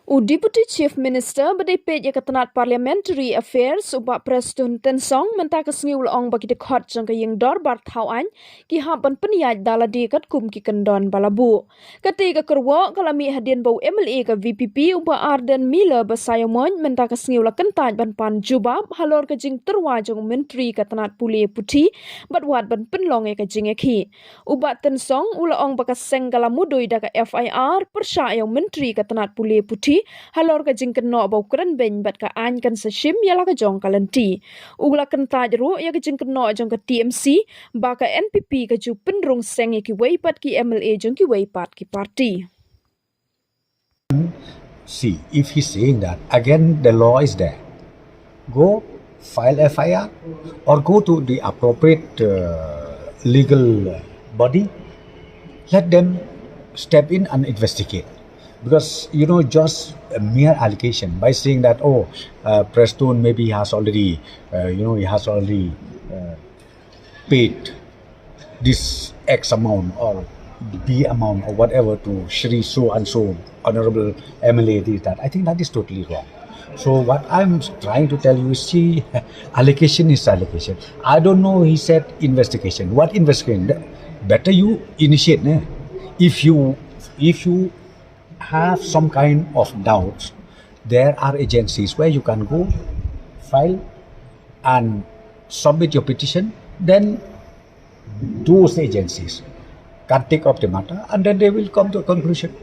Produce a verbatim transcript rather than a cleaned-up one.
U Deputy Chief Minister ba dei peit ïa ka tnat Parliamentary Affairs, u Bah Prestone Tynsong, mynta ka sngi u la ong ba ki dkhot jong ka ïing dorbar thaw aiñ ki hap ban pynïaid da lade katkum ki kyndon ba la buh. Kata ka kyrwoh ka la mih hadien ba u M L A ka V P P u Bah Ardent Miller Basaiawmoit mynta ka sngi u la kyntait ban pan jubab halor ka jingtyrwa jong u Myntri ka tnat pule puthi bad wat ban pynlong ïa ka jingïakhih. U Bah Tynsong u la ong ba ka seng ka la mudui da ka F I R pyrshah ïa u Myntri ka tnat pule puthi halor ka jingkynnoh ba u kren beiñ bad ka aiñ kan sa shim ïa la ka jong ka lynti. U la kyntait ruh ïa ka jingkynnoh jong ka T M C ba ka N P P ka ju pynrung seng ïa kiwei pat ki M L A jong kiwei pat ki party. See, if he's saying that, again, the law is there. Go file F I R or go to the appropriate uh, legal body. Let them step in and investigate. Because, you know, just a mere allegation by saying that, oh, uh, Prestone maybe has already, uh, you know, he has already uh, paid this X amount or B amount or whatever to Shri so and so, Honorable M L A, this, that. I think that is totally wrong. So what I'm trying to tell you is, see, allegation is allegation. I don't know, he said investigation. What investigation? Better you initiate, ne? If you, if you have some kind of doubts, there are agencies where you can go file and submit your petition, then those agencies can take up the matter and then they will come to a conclusion.